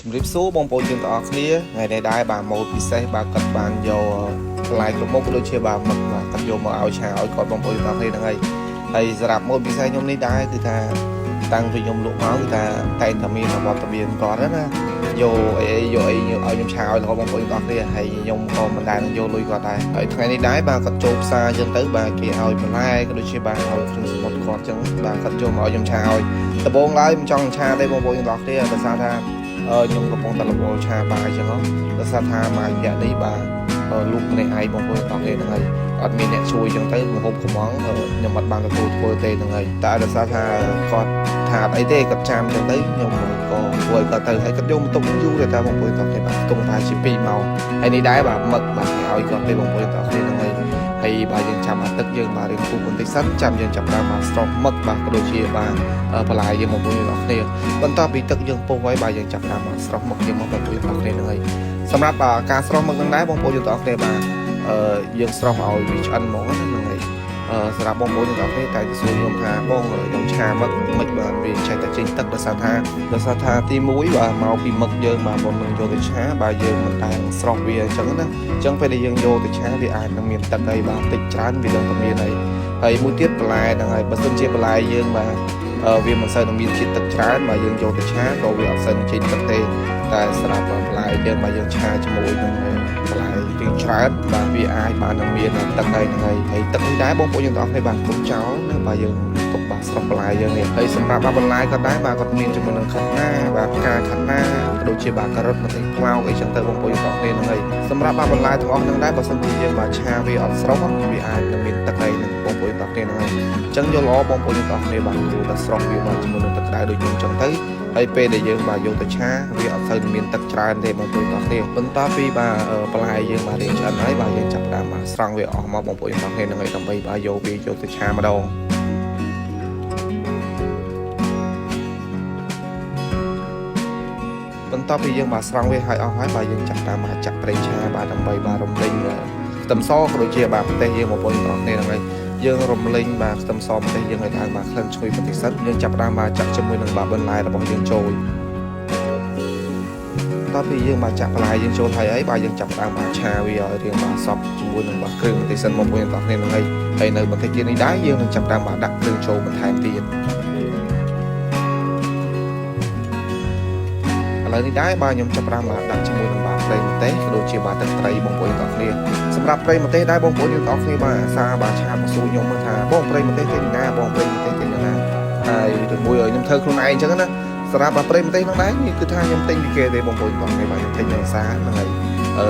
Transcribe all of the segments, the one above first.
ជំរាបសួរបងប្អូនយើងទាំងអស់គ្នាថ្ងៃនេះដែរបាទម៉ូតពិសេសបាទគាត់បានយកបន្លែគ្រប់មុខក៏ដូចជាបាទមឹកបាទគាត់យកមកឲ្យឆាឲ្យគាត់បងប្អូនទាំងអស់គ្នាហ្នឹងហើយហើយសម្រាប់ម៉ូតពិសេសខ្ញុំនេះដែរគឺថាតាំងពីខ្ញុំលក់មកគឺថាតែងតែមានវត្តមានគាត់ណាយកអីយកអីឲ្យខ្ញុំឆាឲ្យរហូតបងប្អូនទាំងអស់គ្នាហើយខ្ញុំក៏មិនដែលនឹងយកលុយគាត់ដែរហើយថ្ងៃនេះដែរបាទគាត់ចូលផ្សារអញ្ចឹងទៅបាទគេឲ្យបន្លែក៏ដូចជាបាទឲ្យគ្រឿងសមុទ្រគាត់អញ្ចឹងបាទគាត់ចូលមកឲ្យខ្ញុំឆាឲ្យដំបូងឡើយមិនចង់ឆាទេបងប្អូនទាំងអស់គ្នាដោយសារថា ខ្ញុំកំពុងតែរវល់ឆាបាយអញ្ចឹងហ៎ដោយសារថាមួយរយៈនេះបាទលូកម្នាក់ឯងបងប្អូនទាំងអស់គ្នាហ្នឹងហើយអត់មានអ្នកជួយអញ្ចឹងទៅមហូបកំងខ្ញុំអត់បានទទួលធ្វើទេហ្នឹងហើយតែដោយសារថាគាត់ថាអត់អីទេគាត់ចាំអញ្ចឹងទៅខ្ញុំក៏ធ្វើឲ្យគាត់ទៅហើយគាត់យកមកទុកយូរទេតាបងប្អូនទាំងអស់គ្នាបាទទុកប្រហែលជា2ម៉ោងហើយនេះដែរបាទមឹកបាទគេឲ្យគាត់ទេបងប្អូនទាំងអស់គ្នាហ្នឹងហើយហើយបាទយើងចាំអាទឹកយើងបាទរៀងពុះបន្តិចសិនចាំយើងចាប់ដើមបាទស្រោបមឹកបាទក៏ដូចជាបាទបន្លែយើងបងប្អូនទាំងអស់គ្នា បន្ទាប់ពីទឹកយើងពុះហើយបាទយើងចាប់ផ្ដើមមកស្រោះមឹកយើងមកបងប្អូនទាំងអស់គ្នាហ្នឹងហើយសម្រាប់បាទការស្រោះមឹកហ្នឹងដែរបងប្អូនយើងទាំងអស់គ្នាបាទអឺយើងស្រោះឲ្យវាឆ្អិនហ្មងណាហ្នឹងហើយអឺសម្រាប់បងប្អូនទាំងអស់គ្នាតែទៅសួរខ្ញុំថាបងខ្ញុំឆាមឹកមិនបានវាចេះតែចេញទឹកដោយសារថាដោយសារថាទី1បាទមកពីមឹកយើងបាទមុននឹងយកទៅឆាបាទយើងមិនដែលស្រោះវាអញ្ចឹងណាអញ្ចឹងពេលដែលយើងយកទៅឆាវាអាចនឹងមានទឹកហើយបាទតិចច្រើនវានឹងតែមានហើយហើយមួយទៀតបន្លែហ្នឹងហើយបើសិនជាបន្លែយើងបាទ វាមិនសូវនឹងមានជាតិទឹកច្រើនបើយើងយកទៅឆាក៏វាអត់សូវនឹងចេញទឹកទេតែសម្រាប់បន្លែយើងបើយើងឆាជាមួយនឹងបន្លែរៀងច្រើនបាទវាអាចបាននឹងមានទឹកហើយហ្នឹងហើយហើយទឹកនេះដែរបងប្អូនយើងទាំងអស់គ្នាបាទទុកចោលណាបាទយើងទុកបាទស្រស់បន្លែយើងនេះហើយសម្រាប់បាទបន្លែគាត់ដែរបាទគាត់មានជាមួយនឹងខាត់ណាបាទផ្កាខាត់ណាក៏ដូចជាបាទការ៉ុតម្ទេសផ្លោកអីចឹងទៅបងប្អូនយើងទាំងអស់គ្នាហ្នឹងហើយសម្រាប់បាទបន្លែទាំងអស់ហ្នឹងដែរបើសិនជាយើងបាទឆាវាអត់ស្រស់វាអាចនឹងមានទឹកហើយហ្នឹងបងប្អូនទាំងអស់គ្នាហ្នឹងហើយ អញ្ចឹងយល់ល្អបងប្អូនទាំងអស់គ្នាបាទគួរតែស្រស់វាបាទជាមួយនឹងទឹកក្តៅដូចខ្ញុំអញ្ចឹងទៅហើយពេលដែលយើងបាទយកទៅឆាវាអត់សូវមានទឹកច្រើនទេបងប្អូនទាំងអស់គ្នាបន្ទាប់ពីបាទបន្លែយើងបាទរៀងឆ្អិនហើយបាទយើងចាប់ផ្ដើមបាទស្រង់វាអស់មកបងប្អូនទាំងអស់គ្នានឹងឲ្យដើម្បីបាទយកវាយកទៅឆាម្ដងបន្ទាប់ពីយើងបាទស្រង់វាហើយអស់ហើយបាទយើងចាប់ផ្ដើមបាទចាក់ប្រេងឆាបាទដើម្បីបាទរំលេងខ្ទឹមសក៏ដូចជាបាទម្ទេសយើងបងប្អូនទាំងអស់គ្នាហ្នឹងហើយ យើងរំលេងបាទខ្ទឹមសម្ទេសយើងឲ្យឡើងបាទក្លិនឈ្ងុយបន្តិចសិនយើងចាប់ផ្ដើមបាទចាក់ជាមួយនឹងបាទបន្លែរបស់យើងចូលតទៅពីយើងបាទចាក់បន្លែយើងចូលហើយហើយបាទយើងចាប់ផ្ដើមបាទឆាវាឲ្យរៀងបាទសព្វជាមួយនឹងបាទគ្រឿងបន្តិចសិនបងប្អូនទាំងអស់គ្នានឹងហើយហើយនៅបន្តិចទៀតនេះដែរយើងនឹងចាប់ផ្ដើមបាទដាក់គ្រឿងចូលបន្ថែមទៀតឥឡូវនេះដែរបាទខ្ញុំចាប់ផ្ដើមបាទដាក់ជាមួយនឹងបាទប្រេងម្ទេសក៏ដូចជាបាទទឹកត្រីបងប្អូនទាំងអស់គ្នាសម្រាប់ប្រេងម្ទេសដែរបងប្អូនយើងទាំងអស់គ្នាបាទអាសាបាទឆាតមកសួរខ្ញុំថាបងប្រេងម្ទេសទេណាបងប្រេងម្ទេសទេណាហើយឬមួយខ្ញុំធ្វើខ្លួនឯងអញ្ចឹងណាសម្រាប់បាទប្រេងម្ទេសហ្នឹងដែរនេះគឺថាខ្ញុំទិញពីគេទេបងប្អូនទាំងអស់គ្នាបាទខ្ញុំទិញនៅផ្សារហ្នឹងហើ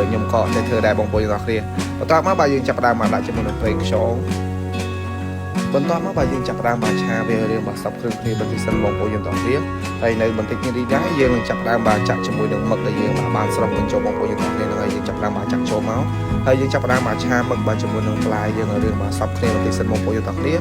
យខ្ញុំក៏ចេះធ្វើដែរបងប្អូនទាំងអស់គ្នាបន្ទាប់មកបាទយើងចាប់ផ្ដើមមកដាក់ជាមួយនឹងប្រេងខ្យងបន្ទាប់មកបាទយើងចាប់ផ្ដើមបាទឆាវារៀងបាទសព្វគ្រឿងគ្នាបន្តិចសិនបងប្អូនយើងទាំងអស់គ្នាហើយនៅបន្តិចនេះដែរយើងនឹងចាប់ផ្ដើមបាទចាក់ជាមួយនឹងមឹកដែលយើងបាទបានស្រស់បញ្ចូលបងប្អូនយើងទាំងអស់គ្នាហ្នឹងហើយយើងចាប់ផ្ដើមបាទចាក់ចូលមកហើយយើងចាប់ផ្ដើមបាទឆាមឹកបាទជាមួយនឹងបន្លែយើងឲ្យរៀងបាទសព្វគ្នាបន្តិចសិនបងប្អូនយើងទាំងអស់គ្នា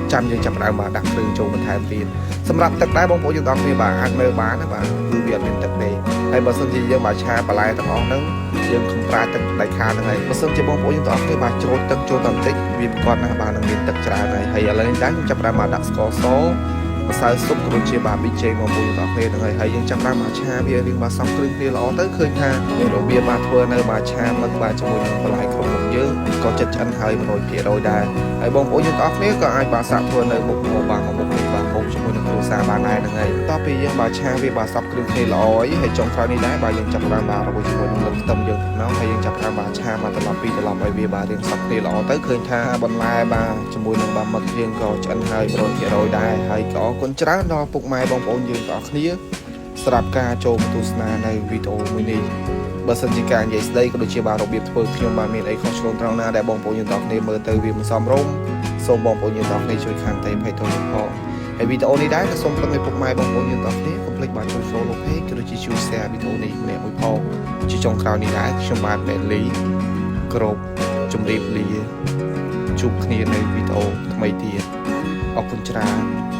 ចាំយើងចាប់ផ្ដើមបាទដាក់គ្រឿងចូលបន្ថែមទៀតសម្រាប់ទឹកដែរបងប្អូនយើងទាំងអស់គ្នាបាទអាចមើលបានណាបាទគឺវាអត់មានទឹកទេហើយបើសិនជាយើងបាទឆាបន្លែទាំងអស់ហ្នឹងយើងខំប្រើទឹកដៃខាហ្នឹងហើយបើសិនជាបងប្អូនយើងទាំងអស់គ្នាបាទច្រូតទឹកចូលតែបន្តិចវាប្រកាសណាស់បាទនឹងមានទឹកច្រើនហើយហើយឥឡូវនេះដែរខ្ញុំចាប់ផ្ដើមបាទដាក់ស្ករសម្សៅស៊ុបក៏ដូចជាបាទប៊ីចេងបងប្អូនទាំងអស់គ្នាហ្នឹងហើយហើយយើងចាប់ផ្ដើមមកឆាវារៀងបាទសព្វគ្រឿងគ្នាល្អទៅឃើញថារបៀបបាទធ្វើនៅបាទឆាមឹកបាទជាមួយនឹងបន្លែគ្រប់មុខយើងក៏ចិត្តឆ្អិនហើយ100%ដែរហើយបងប្អូនយើងទាំងអស់គ្នាក៏អាចបាទសាកធ្វើនៅមុខម្ហូបបាទមុខនេះបាទហូបជាមួយនឹងគ្រួសារបានដែរហ្នឹងហើយបន្ទាប់ពីយើងបាទឆាវាបាទសព្វគ្រឿងគ្នាល្អហើយចុងក្រោយនេះដែរបាទយើងចាប់ផ្ដើមបាទរកជាមួយនឹងលឹកខ្ទឹមយើងមកហើយយើងចាប់ផ្ដើមបាទឆាមកត្រឡប់ពីត្រឡប់ឲ្យវាបាទរៀងសព្វគ្នាល្អទៅឃើញថាបន្លែបាទជាមួយនឹងបាទមឹកយើងក៏ឆ្អិនហើយ100%ដែរហើយក៏អរគុណច្រើនដល់ពុកម៉ែបងប្អូនយើងទាំងអស់គ្នាសម្រាប់ការចូលមកទស្សនានៅវីដេអូមួយនេះបើសិនជាការនិយាយស្ដីក៏ដូចជាបាទរបៀបធ្វើខ្ញុំបាទមានអីខុសឆ្គងត្រង់ណាដែលបងប្អូនយើងទាំងអស់គ្នាមើលទៅវាមិនសមរម្យសូមបងប្អូនយើងទាំងអស់គ្នាជួយខន្តីភ័យទោសផងហើយវីដេអូនេះដែរក៏សូមពឹងឲ្យពុកម៉ែបងប្អូនយើងទាំងអស់គ្នាកុំភ្លេចបាទជួយ follow page ក៏ដូចជាជួយ share វីដេអូនេះម្នាក់មួយផងជាចុងក្រោយនេះដែរខ្ញុំបាទមែនលីគ្រប់ជម្រាបលាជួបគ្នានៅវីដេអូថ្មីទៀតអរគុណច្រើន។